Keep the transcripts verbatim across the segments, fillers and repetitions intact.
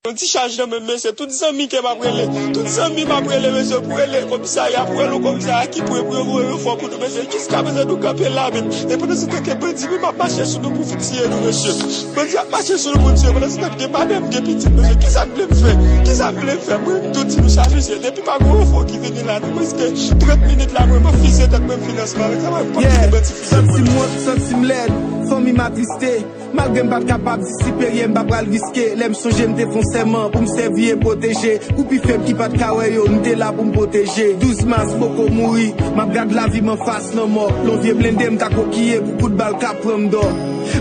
Yon ti chaj nan men m, mesye. Tout zanmi ke m ap rele. Tout zanmi m ap rele, mesye, pou rele komisarya, pou rele komisarya ki pre pou yo voye ranfò pou nou, mesye. Jiska prezan nou kanpe la menm. E pandan se tan ke bandi menm ap mache sou nou pou tiye nou, mesye. Bandi ap mache sou nou pou tiye. Pandan se tan gen madanm, gen pitit, mesye. Kisa n vle m fè? Kisa n vle m fè? Mwen, m tou di nou sa, mesye. Depi pa gen ranfò ki vini la, nou prèske trant minit la, mwen, m ap fize tèt mwen, m fin ansanm avèk sa, mwen, m p ap kite bandi fize mwen. Santi m wont, santi m lèd, fanmi m atriste. Malgre m pa t kapab di siperye m pa pral riske. Lè m sonje m te fè yon sèman pou m sèvi e pwoteje. Pou pi fèb ki pa t ka wè yo, m te la pou m pwoteje. Douz mas, poko mouri, m ap gad lavi m anfas lanmò. Lon vye blende m ka kokiye pou kout bal k ap pran m dò.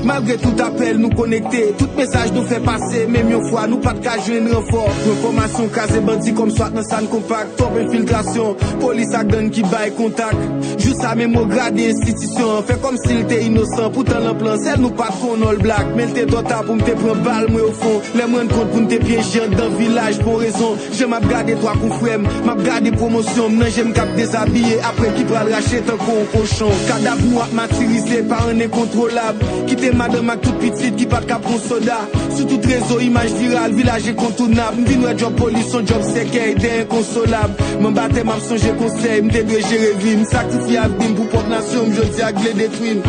Malgre tout apèl nou konekte, tout mesaj nou fè pase, menm yon fwa nou pa t ka jwenn ranfò. Pran fòmasyon, kraze bandi kòm swat nan San Konpak, twòp enfiltrasyon, polis ak gang ki bay kontak. Jou sa menm wo grade enstitisyon an fè kòmsi l te inosan, poutan lan plan sèl nou pa t konn All Black. Men l te twò ta pou m te pran bal mwen ofon. Lè m rann kont pou n te pyeje anndan vilaj pou yon rezon. Jan m ap gade twa konfrè m, m ap gade pwomosyon m nan je m k ap dezabiye apre ki pral rache tankou yon kochon. Kadav nou ap matirize pa an enkontwolab. Kite madanm ak tout pitit ki pa t ka pran soda. Sou tout rezo, imaj viral, vilaj enkontounab. M vin wè djòb polis, yon djòb sèkèy, dèyè konsolab. M anba tè, m ap sonje konsèy, m te dwe jere vi m. Sakrifye avni m pou pwòp nasyon m, jodi a k vle detwi m.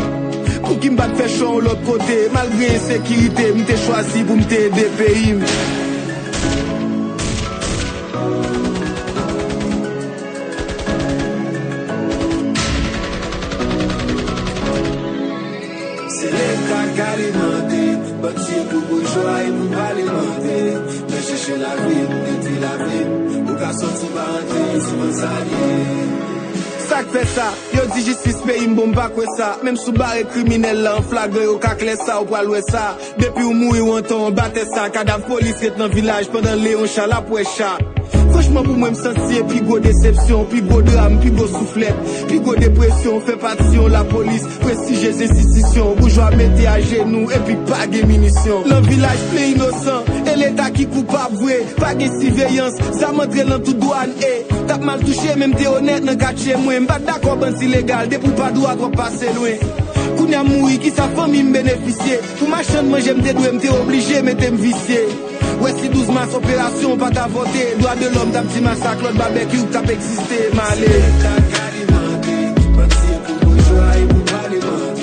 Pouki m pa t fè chwa yon lòt kote? Malgre ensekirite, m te chwazi pou m te ede peyi m. Se Leta k alimante, bandi e pou boujwa e pou palimante. Nan chèche lavi, m detwi lavi m. Ou ka sòti pa antre, se konsa l ye. Sa k fè sa? Yo di jistis peyi m bon, m pa kwè sa. Menm si w bare kriminèl la an flagran, yo ka klè sa, ou pral wè sa. Depi w mouri, w antre anba tè sa. Kadav polis ret nan vilaj pandan Leon Chal ap wè cha. Franchman, pou mwen, m santi se pi gwo desepsyon, pi gwo dram, pi gwo souflèt, pi gwo depresyon, fè pati yon lapolis, prestijyez enstitisyon, boujwa mete ajenou, epi pa gen minisyon. Lan vilaj plen inosan, e Leta ki koupab vre, pa gen siveyans, zam antre lan tout dwàn, e t ap mal touche, men m te onèt nan katye mwen, m pa t dakò bandi legal, depi w pa dwat, w ap pase lwen. Kounye a m mouri, kisa fanmi m benefisye? Pou machann manje m te dwe, m te oblije mete m visye. Wè si douz mas operasyon pa t avòte, dwa de lòm t ap di masak, lòt babèkyou k t ap egziste, m ale. Se Leta k alimante, bandi e pou boujwa e pou palimante.